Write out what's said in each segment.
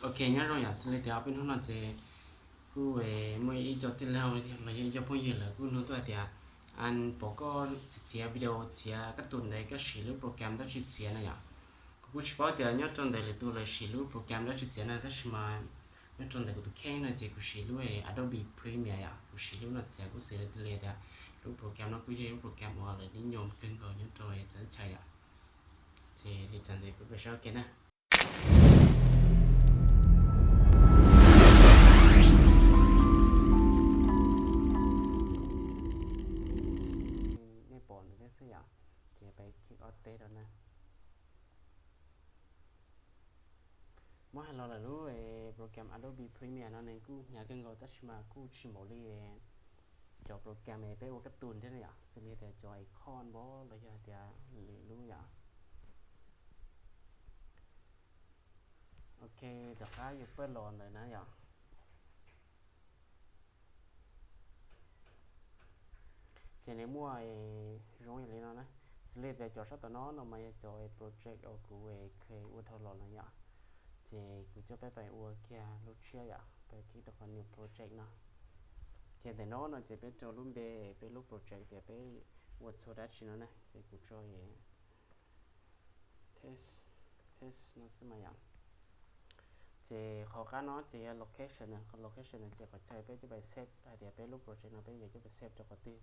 Ok, nyob zoo yom, xws li tias ob peb hnub no ces kuj muaj ib co tij laug los yog ib co phooj ywg lawv kuj nug tuaj hais tias, pom koj txiav video txiav kab tus ntawd koj siv lub program dab tsi txiav na yom. Kuv kuj tsis paub tias nyob rau ntawm lwm tus lawv siv lub program dab tsi txiav na, tab sis mas nyob rau ntawm kuv tus kheej no ces kuv siv lub Adobe Premiere yom, kuv siv lub no txiav kuj xws li tias lub program no kuj yog ib lub program uas lawv nyob nyob kawg nkaus nyob rau txawv chaw yom. Ces li cas ntawd peb saib ua ke na. Nej pom ntawm no xwb yom, ces peb kis ob teg rau na. Muab hais los lawm lub program Adobe Premiere no nws kuj hnyav kawg nkaus tab sis mas kuj tsis npaum li cov program peb ua kab tus thiab na yom, xws li tias cov icon npab los yog tias lwm lub yom. Ok, tom qab yus pawj los ntawm na yom. Ces nws muaj zoo yam li no na. Xws li tias cov sab tom no no mas yog cov project uas kuv kheev ua dhau los no yom. Ces kuv coj peb pais ua kiag lub tshiab yom, peb kis rau qhov new project no. Ces ntawm no no ces peb rau lub npe peb lub project tias peb ua txhua dab tsi no na, ces kuv tso test, test no xwb mas yom. Ces qhov qab no ces yog location na, qhov location no ces qhov chaw peb coj pais save hais tias peb lub project no peb yuav coj pais save rau qhov twg.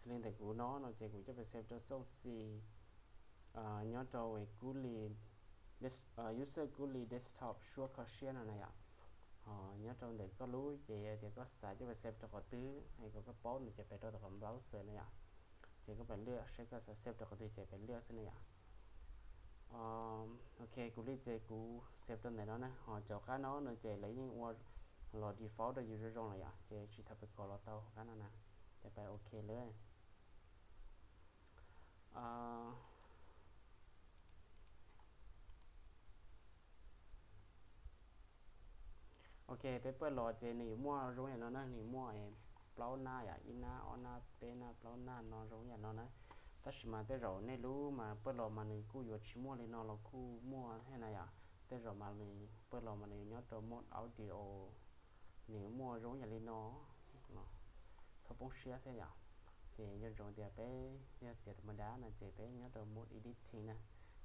Xws li ntawm kuv no no ces kuv coj pais save rau Xooj Xi, nyob rau Kub Li, user Kub Li desktop suab kho siab no na yom. Ho nyob rau ntawm koj lub ces yog tias koj xav coj pais save rau qhov twg es kom koj paub no ces pais rau tom qhov browser na yom. Ces koj pais liaj saib koj xav save rau qhov twg ces pais liaj xwb na yom. Ok, kuv li ces kuv save rau ntawm no na, ho cov qab no no ces lawv yeej ua los default rau yus zoo zoo lawm yom, ces tsis tau pais kov los tau qab no na, ces pais ok lawm. Ok, peb pawj los ces nws yuav muaj zoo yam no na, nws muaj plaub nab yom, ib nab ob nab peb nab plaub nab no zoo yam no na. Tab sis mas tej zaum nej lub mas pawj los mas nws kuj yuav tsis muaj li no los kuj muaj thiab na yom. Tej zaum mas nws pawj los mas nws nyob rau mode audio, nws muaj zoo yam li no, txhob poob siab thiab yom. Ces nco ntsoov tias peb yog txiav tus ma dab no ces peb nyob rau mode editing na,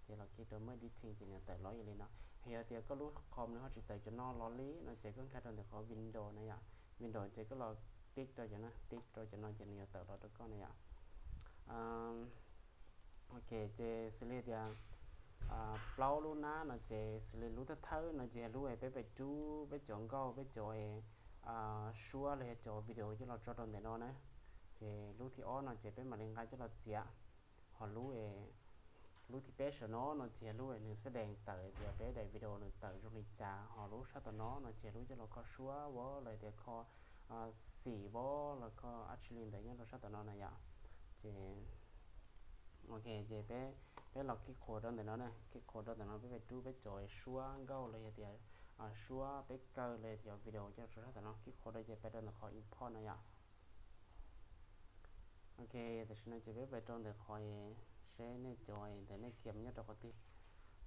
ces los kis rau mode editing ces nws tawm los yam li no. Yog tias koj lub com nws ho tsis tawm cov no los li no ces koj nkag rau ntawm qhov Windows na yom, Windows ces koj los tib rau cov no, tib rau cov no ces nws yuav tawm los rau koj na yom. Ok, ces xws li tias plaub lub nab no ces xws li lub thawj thawj no ces yog lub peb pais rub peb cov nkauj peb cov suab los yog cov video coj los tso rau ntawm no na. Ces lub thib ob no ces peb mam li nqa coj los txiav. Ho lub, lub thib peb saum no no ces yog lub nws xab dees tawm tias peb daim video nws tawm zoo li cas, ho lub sab tom no no ces lub coj los kho suab vab los tias kho xim vab los kho dab tsi li ntawd nyob rau sab tom no na yom. Ces ok, ces peb, peb los kis qhuas rau ntawm no na, kis qhuas rau ntawm no peb pais rub peb cov suab nkauj los yog tias suab peb kaw los yog tias video coj los tso sab tom no, kis qhuas rau ces pais rau ntawm qhov import no yom. Ok, tam sim no ces peb pais rau ntawm qhov seb nej cov ntawm nej kiam nyob rau qhov twg.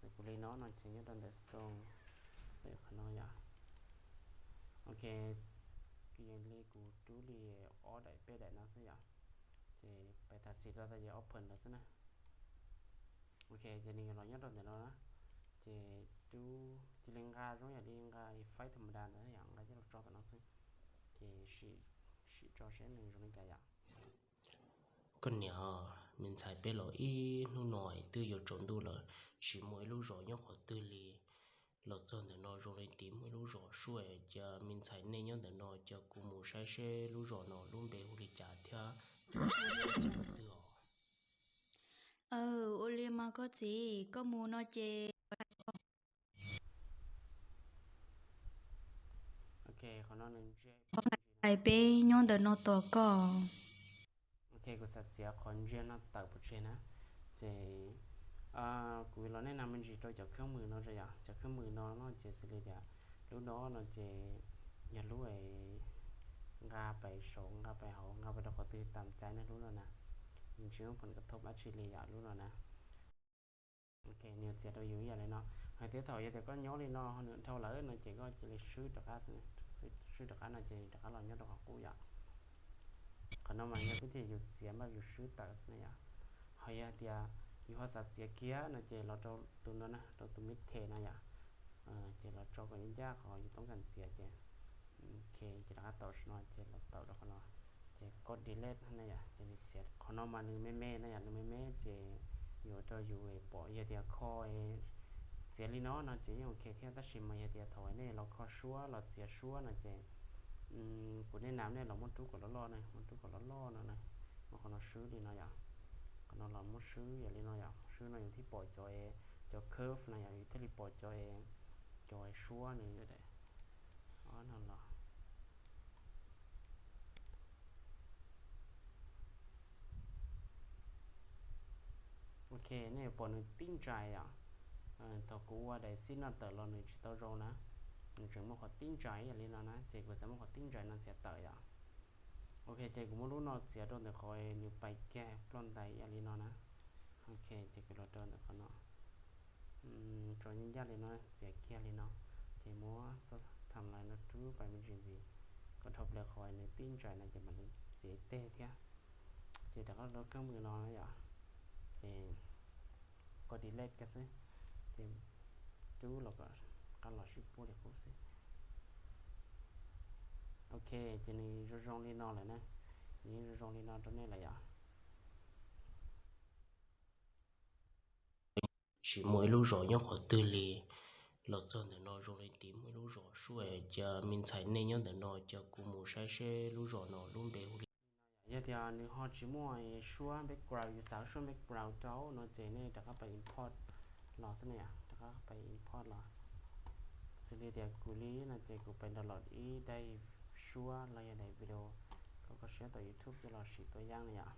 Ntawm kuv li no no ces nyob rau ntawm Xooj, ntawm qhov no yom. Ok, kuv yeej li kuv rub li ob daim peb daim no xwb yom. Ces pais tag xis rau tau ces open lawm xwb na. Ok, ces nws los nyob rau ntawm no na. Ces rub cia li nqa zoo yam li nqa faib tha ma da ntawd yom, nqa coj los tso tom no xwb. Ces sim tso seb nws zoo li cas yom. Koj niam, me ntxhais peb los ib hnub no twb yuav tsaus ntuj lawm, tsis muaj ib lub zos nyob qhov twg li. Los txog ntawm no zoo li tim muaj ib lub zos suab, cia me ntxhais nej nyob ntawm no cia kuv mus saib seb lub zos no lub npe hu li cas thiab twg os. Ua li mas koj txiv, koj mus no ces qhov no nws ntsia, peb nyob ntawm no tos koj. Ok, kuv xav txiav qhov ntsia no tawm pov tseg na. Ces kuv los nej nag me ntsis rau cov khab mws no yom, cov khab mws no no ces xws li tias lub no no ces yog lub nqa pais saum nqa pais hauv nqa pais rau qhov twg tam cai na lub no na. Nws tsis muaj phoom ka thoob dab tsi li yom lub no na. Ok, nws txiav rau yus ib yam li no. Hais tias thaum yog tias koj nyob li no nws dhau lawm no ces koj cia li swb rov qab, swb rov qab no ces rov qab los nyob rau qhov qub yom. Qhov no mas yog peb tias yus txiav npaj yus swb tawm xwb na yom. Ho yog tias yus ho xav txiav kiag no ces los rau tus no na, rau tus mid them no yom. Ces los tso kom ncaj qhov yus toob kas txiav ces, ces rov qab tau no ces los tau rau qhov no. Ces koj delete na yom, ces nws txiav. Qhov no mas nws me me na yom, nws me me ces yuav rau yus pom yog tias kho txiav li no no ces yeej ok thiab, tab sis mas yog tias thaum nej los kho suab los txiav suab no ces kuv nej nam nej los muab rub kom loj loj na, muab rub kom loj loj no na, muab qhov no swb li no yom. Qhov no los muab swb yam li no yom, swb no yus thiaj pom cov, cov curve no yom, yus thiaj li pom cov, cov suab nws no los. Ok, nej yuav pom nws tib ntsais yom. Thaum kuv ua daim xib naj tawm los nws tsis tau zoo na, nws tseem muaj qhov tib ntsais yam li no na, ces kuv xav muab qhov tib ntsais no txiav tawm yom. Ok, ces kuv muab lub no txiav rau ntawm qhov nws pais kiag ploj ntais yam li no na. Ok, ces kuv los rau ntawm qhov no, tso ncaj ncaj li no, txiav kiag li no, ces muab txoj timeline no rub pais me ntsis ntxiv, kom dhau plaws qhov nws tib ntsais no ces mam li txiav ib teg thiab. Ces rov qab rau kheej mws no yom, ces koj delete kiag xwb, ces rub los kom qab los sib puab li qub xwb. Ok, ces nws zoo zoo li no lawm na, nws yeej zoo zoo li no rau nej lawm yom. Tsis muaj ib lub zos nyob qhov twg li. Los txog ntawm no zoo li tim muaj ib lub zos suab, cia me ntxhais nej nyob ntawm no cia kuv mus saib seb lub zos no lub npe hu li. Yog tias nws ho tsis muaj suab background, yus xav suab background rau no ces nej rov qab pais import los xwb na yom, rov qab pais import los. Xws li tias kuv li no ces kuv pais download ib daim suab los yog daim video kom kho siab tau YouTube coj los sim tua yeeb na yom.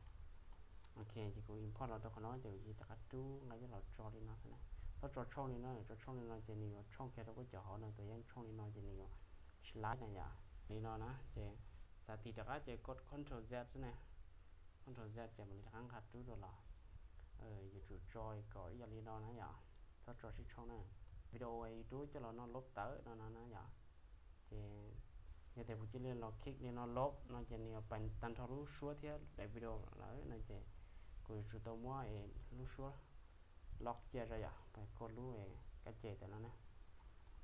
Ok, ces kuv import los rau qhov no ces kuv cia li rov qab rub nqa coj los tso li no xwb na. Txhob tso tshooj li no, tso tshooj li no ces nws yuav tshooj kiag rau koj cov hauv no, tua yeeb tshooj li no ces nws yuav tsis laib na yom. Li no na ces xav tiv rov qab ces koj control Z xwb na. Control Z ces mam li rov qab nqa rub dua los. Yuav tsum tso kom ib yam li no na yom, txhob tso sib tshooj na. Video yus rub coj los no lob tawm no no na yom. Ces yog tias kuv cia li los click li no lob no ces nws yuav pais tag nrho lub suab thiab daim video lawm no ces kuv yuav tsum tau muab lub suab lob cia rau yom, pais kho lub kab ces tawm no na.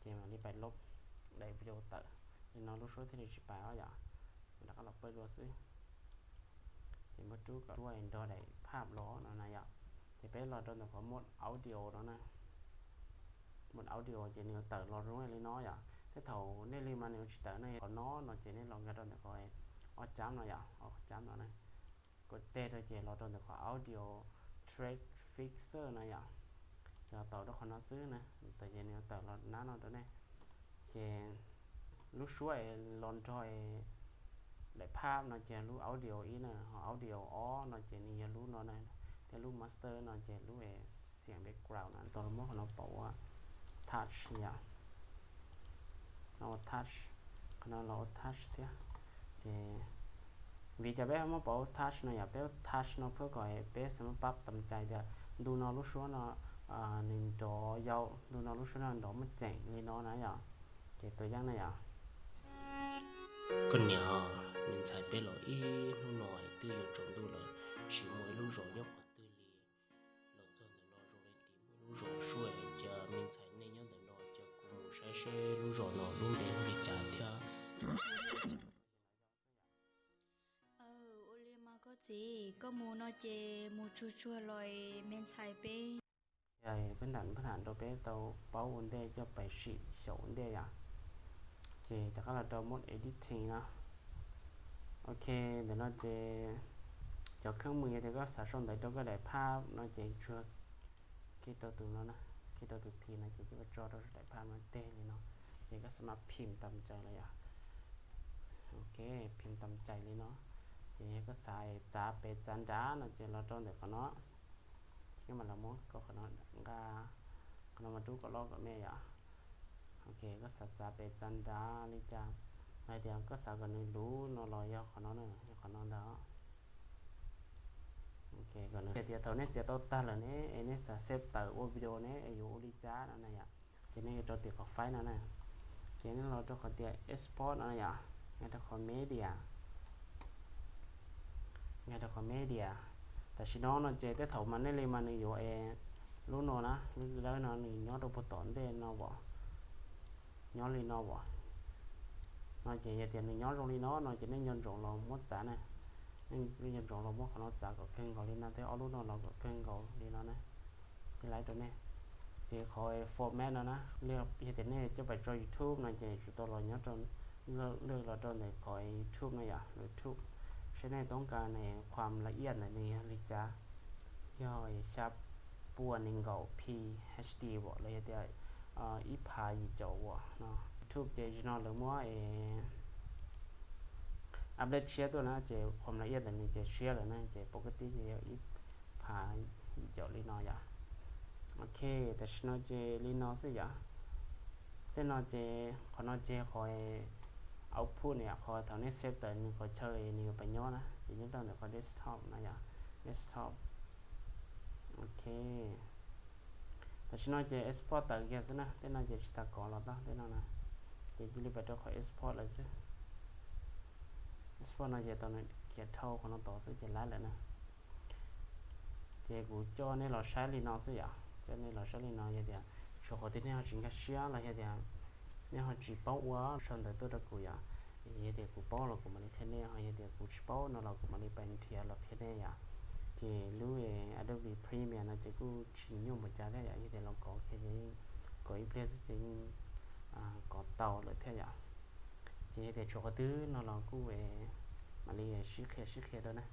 Ces mam li pais lob daim video tawm, li no lub suab thiaj li tsis pais os yom. Rov qab los pawj dua xwb. Ces muab rub kom suab nrog daim phaj los no na yom. Ces peb los rau ntawm qhov mode audio no na. Mode audio ces nws yuav tawm los zoo li no yom. Tej thaum nej li mas nws yuav tsis tawm ne, qhov no no ces nej los nkag rau ntawm qhov ob cab no yom, ob cab no na. Kom teg rau ces los rau ntawm qhov audio track fixer no yom. Ces tau rau qhov no xwb na, tawm ces nws yuav tawm los nab no rau nej. Ces lub suab es los nrog daim phaj no ces lub audio ib na, ho audio ob no ces nws yog lub no na, thiab lub master no ces lub es xiam background no. Tau los muab qhov no pauv ua touch yom. No ua touch, qhov no los ua touch thiab. Ces vim cas peb muab pauv ua touch no yom, peb ua touch no pab kom peb xav muab pab tam cai tias ntu no lub suab no nws nrov yau, ntu no lub suab no nrov muaj ceem li no na yom. Ces tua yeeb na yom. Koj niam, me ntxhais peb los ib hnub no twb yuav tsaus ntuj lawm, tsis muaj ib lub zos nyob qhov twg li. Los txog ntawm no zoo li tim muaj ib lub zos suab, cia me ntxhais nej nyob ntawm no cia kuv mus saib seb lub zos no lub npe hu li cas thiab. Ua li mas koj txiv, koj mus no ces mus tsuag tsuag los me ntxhais peb. Peb nram, peb nram rau peb tau paub ua ntej coj pais sim xyaum ua ntej yom. Ces rov qab los rau mode editing no. Ok, ntawm no ces cov kheej mws yog tias koj xav sau ntawv rau koj daim phaj no ces tsuas kij rau tus no, kij rau tus thi no ces coj tso rau daim phaj no teg li no. Ces koj xav mas phim tam cai los yom. Ok, phim tam cai li no. Ces yog koj xav txav pem txav nrad no ces los rau ntawm qhov no. Ces mam los muab koj qhov no nqa, qhov no mas rub kom loj kom me yom. Ok, koj xav txav pem txav nrad li cas, hais tias koj xav kom nws luv no los yog qhov no, yog qhov no ntag. Ok, kom nws hais tias thaum nej txiav tau tag lawm ne es nej xav save tawm ua video ne es yuav ua li cas no na yom. Ces nej yuav rau tim qhov file no na. Ces nej los rau qhov tias export no yom, nkag rau qhov media, nkag rau qhov media. Tam sim no no ces tej thaum mas nej li mas nws yuav es lub no na, lub dawb no nws nyob rau puag tom ntej no as, nyob li no as. No ces yog tias nws nyob zoo li no no ces nej nco ntsoov los muab txav na, nej nco ntsoov los muab qhov no txav kom kawg nkaus li no thiab ob lub no los kom kawg nkaus li no na. Li laiv rau nej. Ces qhov format no na, yog tias nej coj pais tso YouTube no ces tsum tau los nyob rau, lwj los rau ntawm qhov YouTube no yom, YouTube, saib nej toob kas ne, qhuam la iaj ntawm nws yog li cas, yog xya puas nees nkaum P H D as los yog tias ib phav yim caum as no. YouTube ces zaum no lawv muab update tshiab tuaj na ces qhuam la iaj ntawm nws ces siab lawm na, ces pov kab tib ces yog ib phav yim caum li no yom. Ok, tam sim no ces li no xwb yom. Tej no ces qhov no ces qhov output no yom, qhov thaum nej save tawm nws qhov chaw nws yuav pais nyob na, ces nyob rau ntawm qhov desktop no yom, desktop. Ok, tam sim no ces export tawm kiag xwb na, tej no ces tsis tas kov los tau tej no na, ces cia li pais rau qhov export lawm xwb. Export no ces tau nws khiav dhau qhov no tod xwb ces laiv lawm na. Ces kuv coj nej los saib li no xwb yom, coj nej los saib li no yog tias tshuav qhov twg nej ho tsis nkag siab los yog tias nej ho tsis paub ua sau ntawv tuaj rau kuv yom. Yog tias kuv paub los kuv mam li qhia nej, ho yog tias kuv tsis paub no los kuv mam li pais nrhiav los qhia nej yom. Ces lub Adobe Premiere no ces kuj tsis nyuaj npaum cas thiab yom, yog tias los kov kiag ces yeej kov ib pliag xwb ces yeej kov tau lawm thiab yom. Ces yog tias tshuav qhov twg no los kuj mam li sib qhia sib qhia rau na.